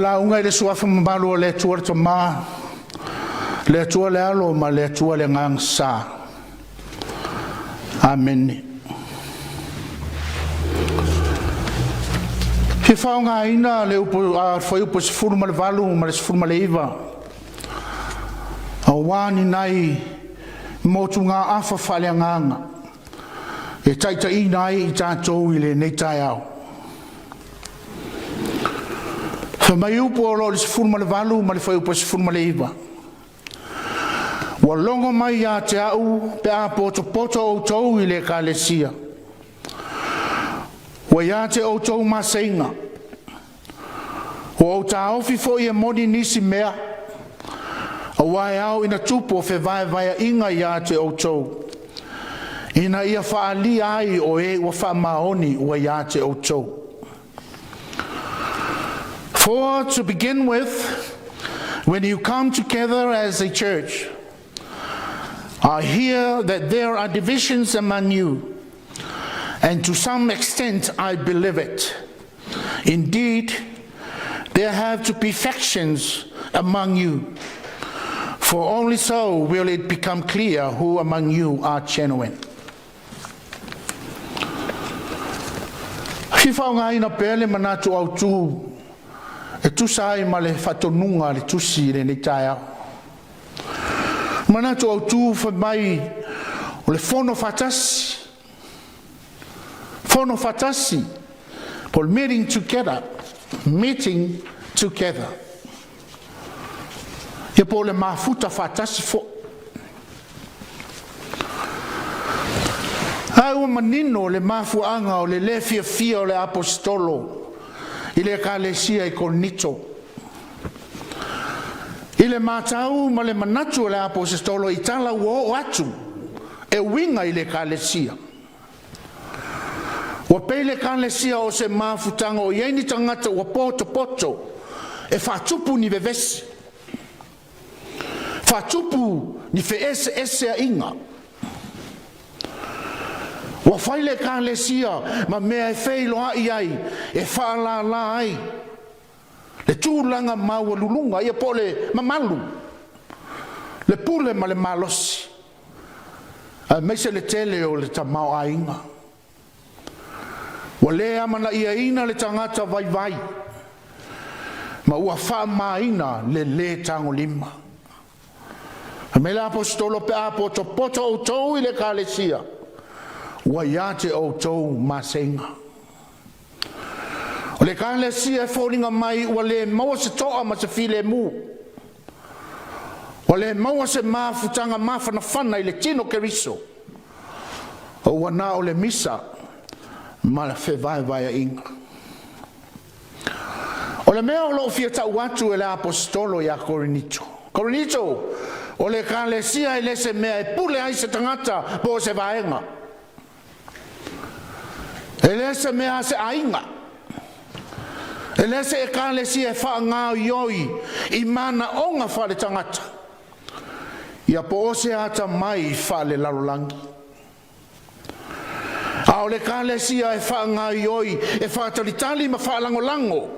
lauga i le suafa mamalu o le Atua le Tama, le Atua le Alo ma le Atua le Agaga Sa. Amene. E fia faaaogaina le upu a le fuaiupu 18 ma le 19 aua ni nai motugaafa faaleagaga e taitaiina ai i tatou i lenei taeao. Fai mai upu o lo o i le 18 ma le fuaiupu 19, “Ua logo mai ia te a'u pe a potopoto outou i le Ekalesia, ua ia te outou maseiga. Ua ou taofi foi e moni nisi mea, aua e ao ina tupu o fevaevaea'iga ia te outou, ina ia faaalia ai o e ua faamaoni ua ia te outou.” For to begin with, when you come together as a church, I hear that there are divisions among you, and to some extent I believe it. Indeed, there have to be factions among you, for only so will it become clear who among you are genuine. Fia faaaogaina pea le manatu autu e tusa ai ma le faatonuga a le tusi i lenei taeao. Manatu autu fai mai o le fono faatasi, fono faatasi, po meeting together, meeting together. Ia po o le mafuta faatasi foi. Ae ua manino le mafuaaga o le lē fiafia o le Aposetolo i le Ekalesia i Korinito. I le matau ma le manatu o le Aposetolo i tala ua oo atu e uiga i le Ekalesia. Ua pei le Ekalesia o se mafutaga o i ai ni tagata ua potopoto e faatupu ni vevesi, faatupu ni feeseeseaiga. Ua fai le Ekalesia ma mea e feiloai ai, e faalala ai le tulaga maualuluga, ia po o le mamalu, le pule ma le malosi, aemaise le tele o le tamaoaiga. Ua le amanaiaina le tagata vaivai, ma ua faamamaina le lē tagolima. Fai mai le Aposetolo pe a potopoto outou i le Ekalesia, ua ia te outou maseiga. O le Ekalesia e foliga mai ua le maua se toa ma se filemu, ua le maua se mafutaga mafanafana i le tino Keriso, o ua na o le misa ma le fevaevaea'iga. O le mea o lo'o fia ta'u atu e le Aposetolo iā Korinito, Korinito, o le Ekalesia e le se mea e pule ai se tagata po o se vaega. E le se mea a se aiga. E le se Ekalesia e faagaoioi i manaoga faaletagata. Ia po o se atamai faalelalolagi. A o le Ekalesia e faagaoioi e faatalitali ma faalagolago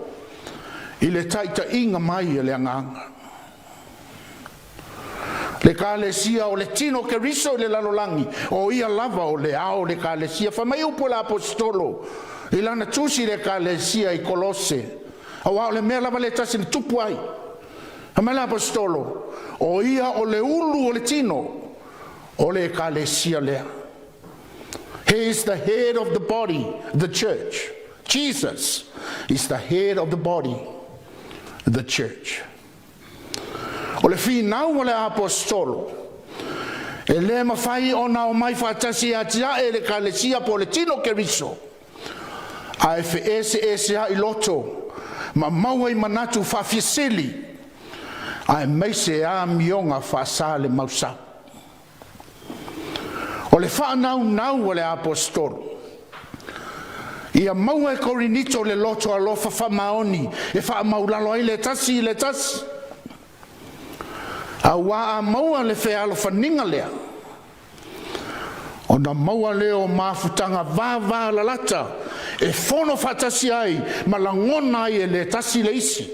i le taitaiga mai a le Agaga. Le Ekalesia o le tino o Keriso i le lalolagi, o ia lava o le ao o le Ekalesia. Fai mai upu a le Aposetolo i lana tusi i le Ekalesia i Kolose, auā o le mea lava lea e tasi na tupu ai. Fai mai le Aposetolo, o ia o le ulu o le tino o le Ekalesia lea. He is the head of the body, the church. Jesus is the head of the body, the church. O le finau o le Aposetolo, e le mafai ona omai faatasi e atiae le Ekalesia po o le tino Keriso, ae feeseesea'i loto ma maua i manatu faafiasili, aemaise amioga faasa le mausau. O le faanaunau o le Aposetolo, ia maua e Korinito le loto alofa faamaoni e faamaulalo ai le tasi i le tasi. Auā a maua le fealofaniga lea, ona maua lea o mafutaga vavalalata e fono faatasi ai ma lagona ai e le tasi le isi.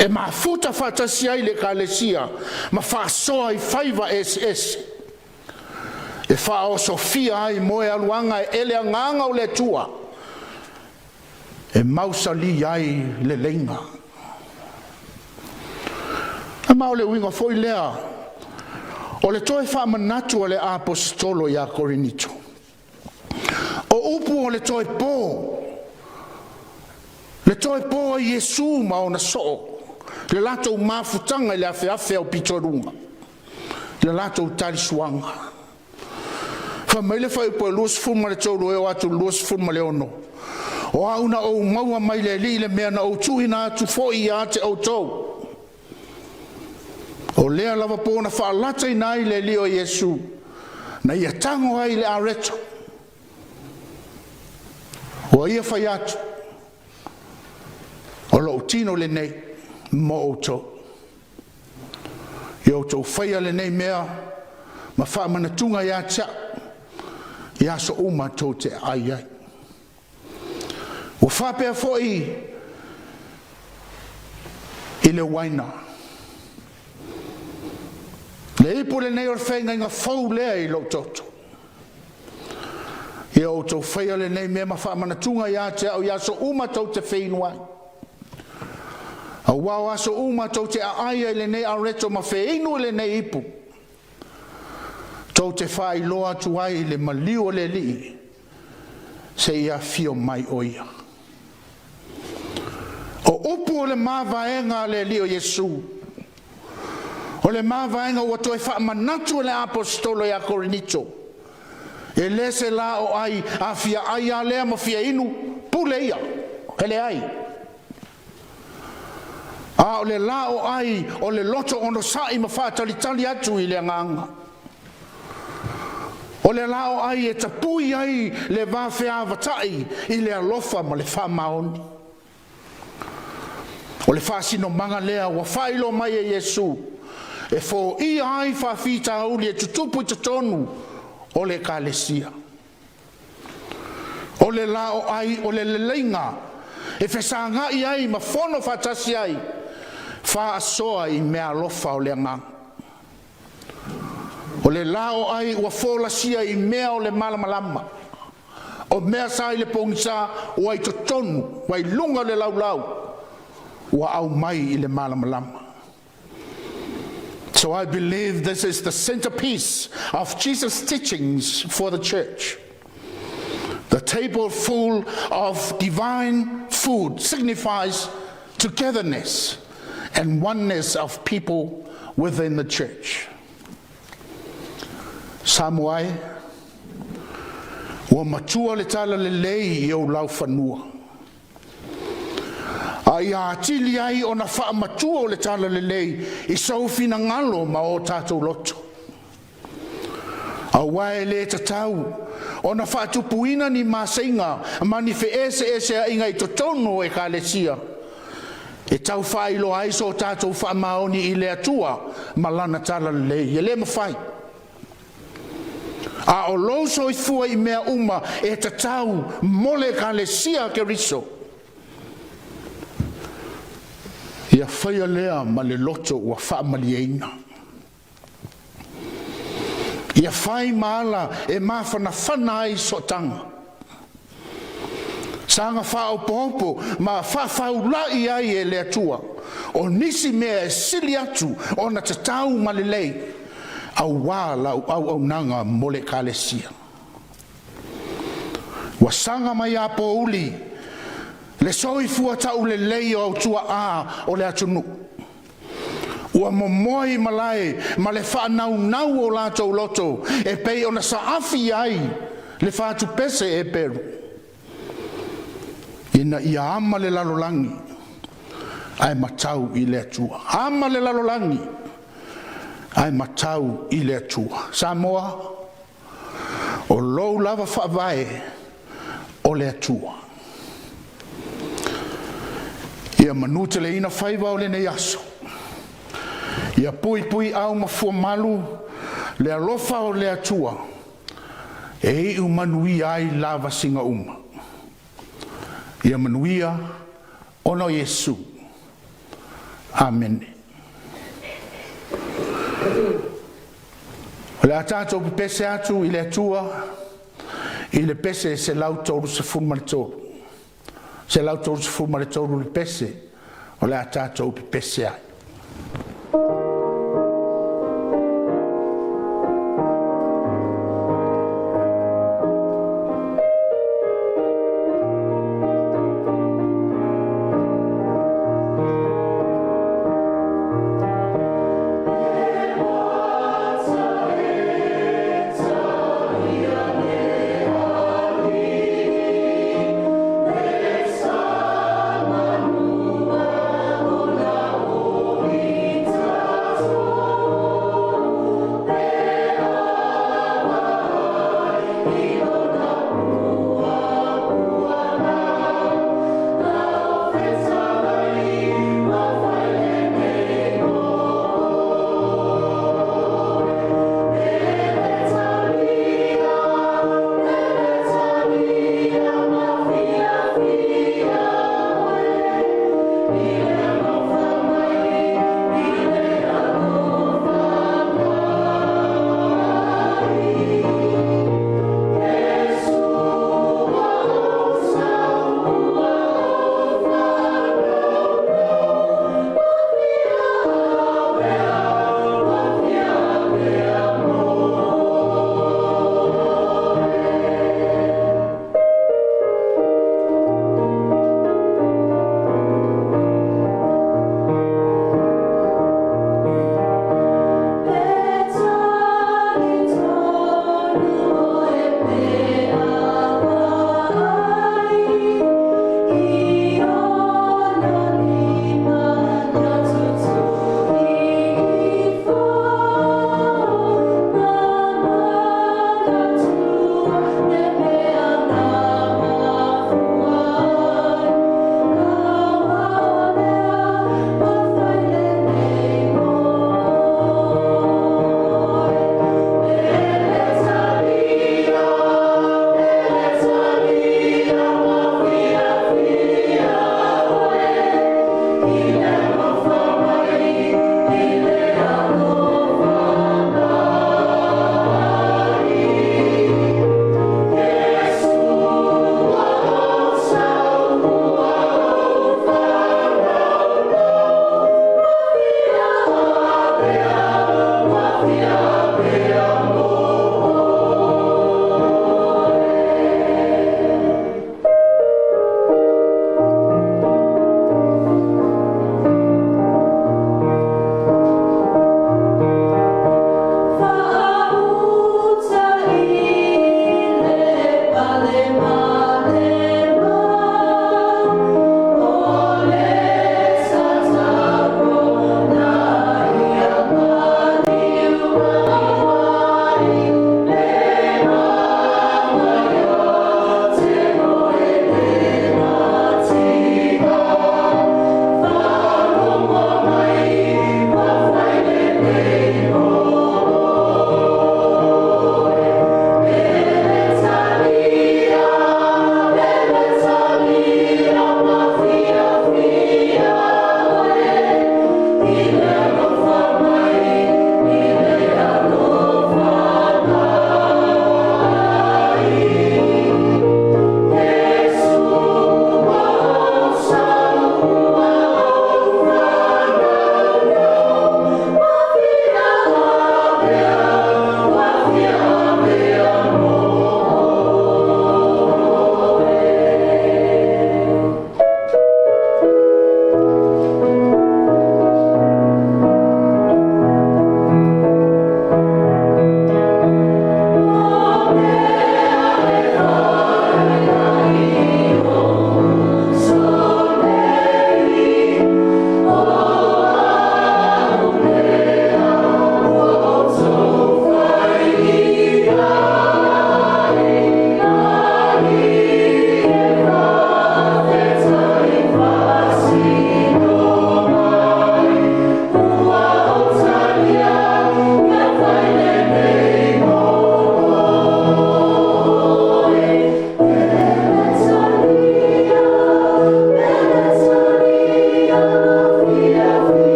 E mafuta faatasi ai le Ekalesia ma faasoa i faiva eseese e faaosofia ai moegaluaga e ele agaga o le Atua e mausali ai leleiga. Ma o le uiga foi lea o le toe faamanatu a le Aposetolo ia Korinito, o upu o le toe po, le toe po ai Iesu ma ona soo, le latou mafutaga i le afeafe aupito i luga, le latou talisuaga. Fai mai le fuaiupu e 23 e oo atu i le 26, “O au na ou maua mai le Alii le mea na ou tuuina atu foi ia te outou, o lea lava po na faalataina ai le Alii o Iesu, na ia tago ai i le areto, ua ia fai atu, O lou tino lenei mo outou. Ia outou faia lenei mea ma faamanatuga ia te a'u, i aso uma tou te aai ai.” Ua faapea foi i le uaina, le ipu lenei o le feagaiga fou lea i lou toto. Ia outou faia lenei mea ma faamanatuga ia te a'u i aso uma tou te feinu ai. Auā o aso uma tou te aai ai i lenei areto ma feinu ai i lenei ipu, tou te faailoa atu ai le maliu o le Alii seia afio mai o ia. O upu o le mavaega a le Alii o Iesu, o le mavaega ua toe faamanatu e le Aposetolo ia Korinito, e le se la o ai a fia ai a lea ma fia inu, pule ia, e leai. A o le la o ai o le loto onosai ma faatalitali atu i le agaga. O le la o ai e tapui ai le va feavatai i le alofa ma le faamaoni. O le faasinomaga lea ua faailoa mai e Iesu e foia ai faafitauli e tutupu i totonu o le Ekalesia. O le laoai o le leleiga e fesagai ai ma fono faatasi ai, faasoa i meaalofa o le agaga. O le laoai ua folasia i mea o le malamalama, o mea sa i le pogisa ua i totonu, ua i luga o le laulau, ua aumai i le malamalama. So I believe this is the centerpiece of Jesus' teachings for the church. The table full of divine food signifies togetherness and oneness of people within the church. Samoa e, ua matua le talalelei i ou laufanua, a ia atili ai ona faamatua o le talalelei i sou finagalo ma o tatou loto. Aua e le tatau ona faatupuina ni maseiga ma ni feeseeseaiga i totonu o ekalesia e tau faailoa ai so tatou faamaoni i le Atua ma Lana talalelei. E le mafai. A o lou soifua i mea uma e tatau mo le Ekalesia a Keriso, ia faia lea ma le loto ua faamalieina. Ia fai ma ala e mafanafana ai sootaga. Saga faaopoopo ma faafaulai ai e le Atua o nisi mea e sili atu ona tatau ma lelei auā lau auaunaga mo le Ekalesia. Ua saga mai ia pouli le soifua taulelei o au tuaa o le atunuu, ua momoe i malae ma le faanaunau o latou loto e pei ona saafi ai le fatupese Eperu, ina ia ama le lalolagi ae matau i le Atua. Ama le lalolagi ae matau i le Atua. Samoa, o lou lava faavae o le Atua. Ia manuteleina faiva o lenei aso, ia puipuiau ma fuamalu le alofa o le Atua e iu manuia ai lavasiga uma. Ia manuia ona o Iesu. Amene. O le a tatou pepese atu i le Atua i le pese 133, 133 le pese o le a tatou pepese ai.